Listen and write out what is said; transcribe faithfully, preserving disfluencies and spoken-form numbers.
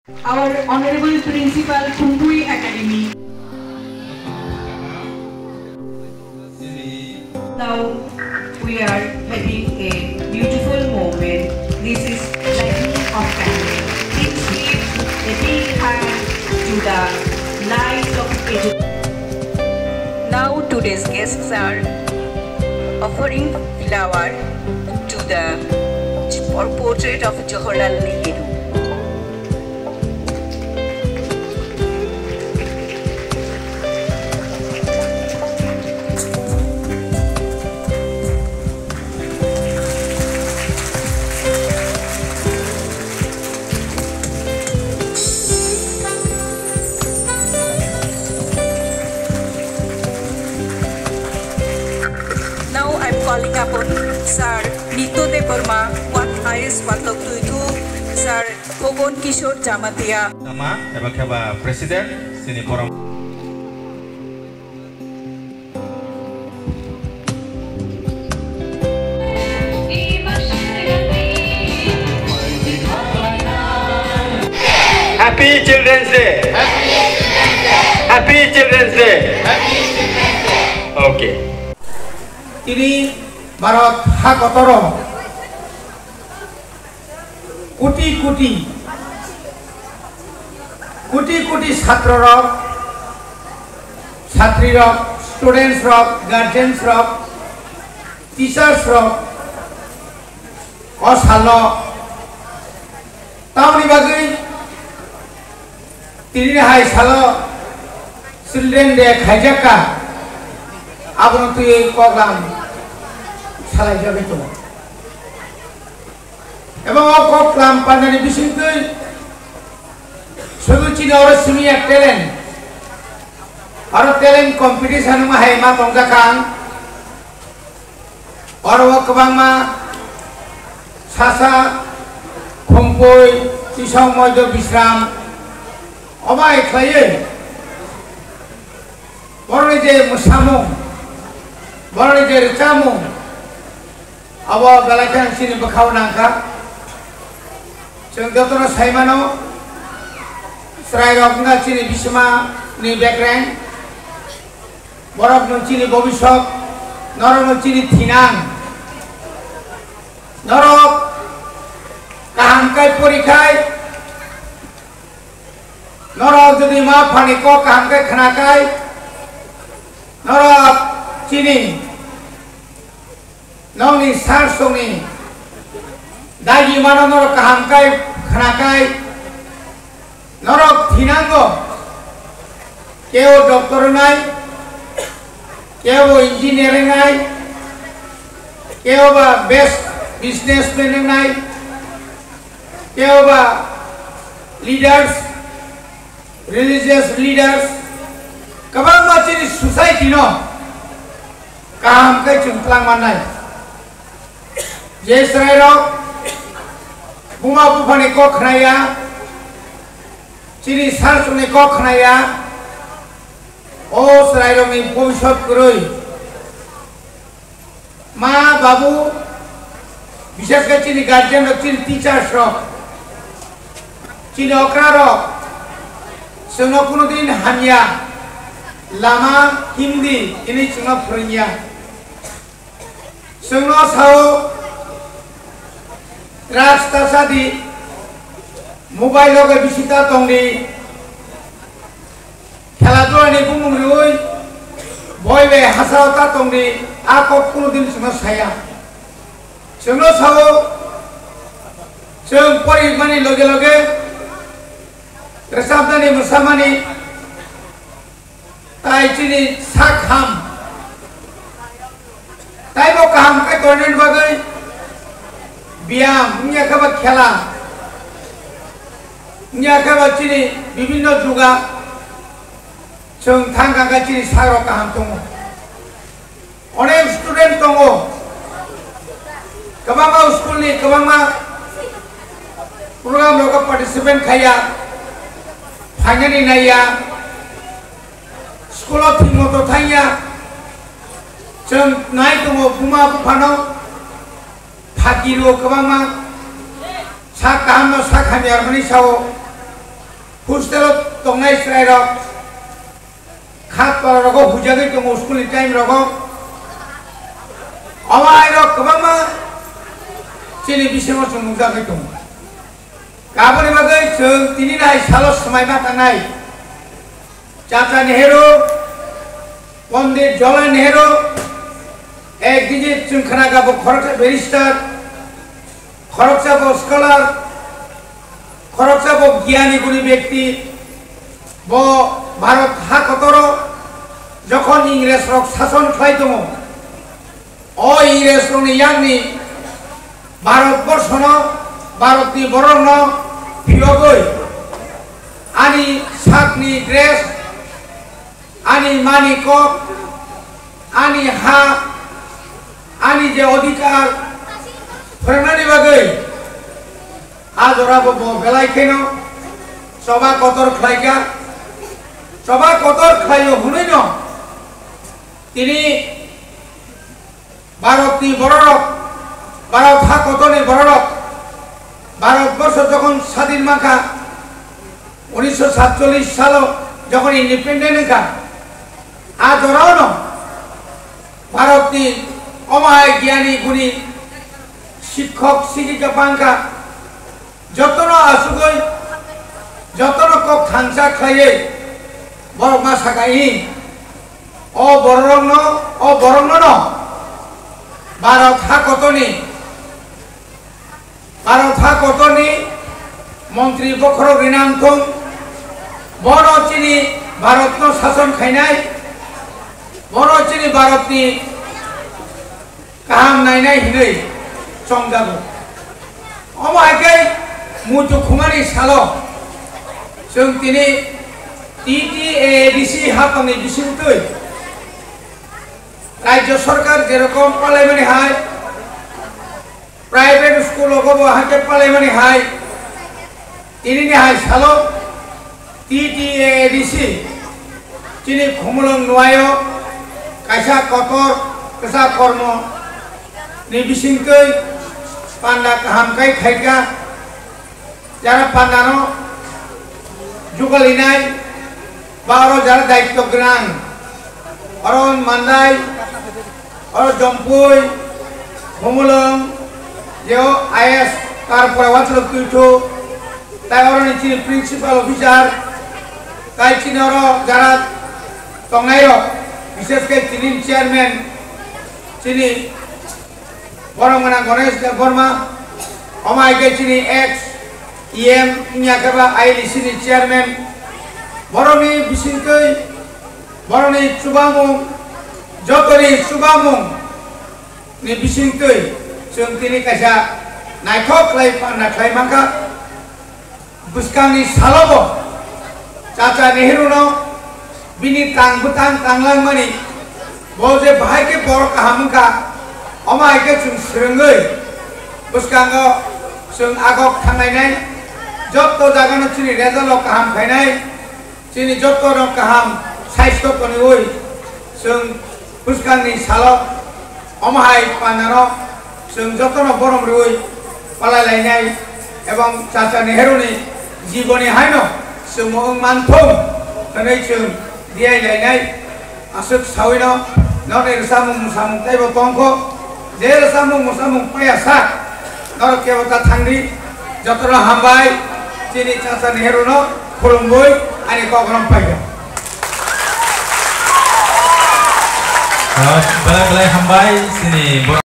Our Honorable Principal, Thumbui Academy. Now we are having a beautiful moment. This is lighting of candle. Please give a big hand to the light of education. Now today's guests are offering flower to the portrait of Jawaharlal Nehru. Now I'm calling upon Sir Nitya Debbarma, what I S Patlok Tuitu, Sir Kogon Kishore Jamatia. Sama, eba khe ba President, sini forum. Happy Children's Day. Happy Children's Day. Okay. Tini Bharat ha kotoro koti koti, koti koti chhatro rok, chhatri rok, students rok, guardians rok, teachers rok o salo tamoni bagwi tini hai salo Children Day khaijak kha, abono twiwi program salaijagwi tongo. Eba o kok klam pandani bisingtwi sudu chini oro simi ya talent, oro talent competition wngma hai ma tongjak ang. Oro o kwbangma sasa, khumpui, tisong, moido, bisram obo hai khlaiwi borokni je mwsamung, borokni je rwchapmung, abo belai khe ang chini bwkhao nangkha. Chwng jotono saimano, chwrairok wngkha chini bisimani bekreng, borokno chini bobisok, norokno chini thinang. Norok kaham khe porikhai, norok jodi ma phani kok kaham khe khnakhai, norok chini nokni sar songni dagi mano norok kaham khe khnakhai, norok thinango, keo doctor wngnai, keo engineer wngnai, keo ba best businessman wngnai, keo ba leaders, religious leaders, kwbangma chini society no kaham khe chwng twlang mannai. Je chwrairok buma buphani kok khnaya, chini sar songni kok khnaya, o chwrairokni bobisot kwrwi. Ma babu, bishes khe chini guardian rok, chini teachers rok, chini okra rok, chwngno kuno din hamya lama himdi hwnwi chwngno phwrwngya. Chwngno sao, drugs ta cha di, mobile loge bisi ta tong di, khela dula ni bumung riui boi bai hachao ta tong di, a kok kuno din chwngno saya. Chwngno sao, chwng porikmani loge loge rwchapnani, mwsamani, tai chini sak ham. Taibo kaham khe tongnani bagwi biyam, wngya khe ba khela, wngya khe ba chini bibinno juga chwng thang kha khe chini sakrok kaham tongo. Onek student tongo, kwbangma school ni kwbangma program rogo participate khaiya, phainani naiya, school o thik moto thangya, chwng nai tongo buma buphano, phaki rwo kwbangma, sak kaham no sak hamya rwmani sao, Hostel o tongnai chwrairok khat para rogo hujagwi tongo school ni time rogo. Omo airok kwbangma chini bisingo chwng nukjagwi tongo. Aboni bagwi chwng tini nai salo swmai ma tangnai. Chacha Nehru, Pondit Jawaharlal Nehru, ek digit chwng khna kha bo khoroksa barrister, khoroksa bo scholar, khoroksa bo giyani guni bekti, bo Bharat ha kotoro jokhon Ingres rok sason khlai tongo, o Ingres rokni yakni Bharat borshono, Bharatni borokno phiyogwi ani sakni dress, ani mani kok, ani ha, ani je odhikar phwrwngnani bagwi a jorabo bo belai kheno choba kotor khlaikha. Choba kotor khlaio hwnwino tini Bharatni bororok, Bharat ha kotorni bororok, Bharat borsho jokhon sadin mankha, unisho satchollish salo jokhon independent wngkha, a jorao no Bharatni omo hai giyani guni sikhok sikhika bangkha, jotono asugwi, jotono kok thansa khlaiwi borok ma saka, "Ih, o borokno, o borokno no Bharat ha kotorni, Bharat ha kotorni montri bokhorok rinang thung, bono chini Bharatno sason khainai, bono chini Bharatni kaham nainai hinwi chongjago." Omo hai khe muitu khumani salo chwng tini T T A A D C hapangni bisingtwi Rajya Sarkar jerokom palaimani hai, private school rogo bo hai khe palaimani hai, tinini hai salo T T A A D C chini Khumulwng Nuaio kaisa kotor kwchak kormo ni bisingtwi panda kaham khe khaikha. Jara pandano jugalinai ba oro jara daityo gwnang, oro Mandai, oro Jompui, Khumulwng, jeo I A S Tarpura Wathlok Tuithu, tai oro ni chini principal officer, tai chini oro jara tongnairok, bishesh khe chini chairman, chini borok gwnang Ganesh Debbarma, omo hai khe chini ex E M wngya khe ba I L C ni chairman, borokni bisingtwi, borokni chubamung, jotoni chubamung ni bisingtwi chwng tini kaisa naithok khlai panda khlai mankha. Bwskangni salobo Chacha Nehru no bini tang bwtang tanglangmani, bo je bahai khe borok kaham wngkha, omo hai khe chwng swrwngwi bwskango chwng agok thanglainai, jotto jagano chini result rok kaham khainai. Chini jotono kaham saisto toniwi chwng bwskangni salo omo hai pandano chwng jotono borom rwui palai lainai ebong Chacha Nehru ni jiboni haino chwngmo wng manthung hwnwi chwng diai lainai. Aswk sawino nokni rwchapmung mwsamung teibo tongkho. Je rwchapmung mwsamung paya sak, norok kebo ta thangdi. Jotono hambai, chini Chacha Nehru no khulumwi ani kok rom paikha. Ah, belai belai hambai, chini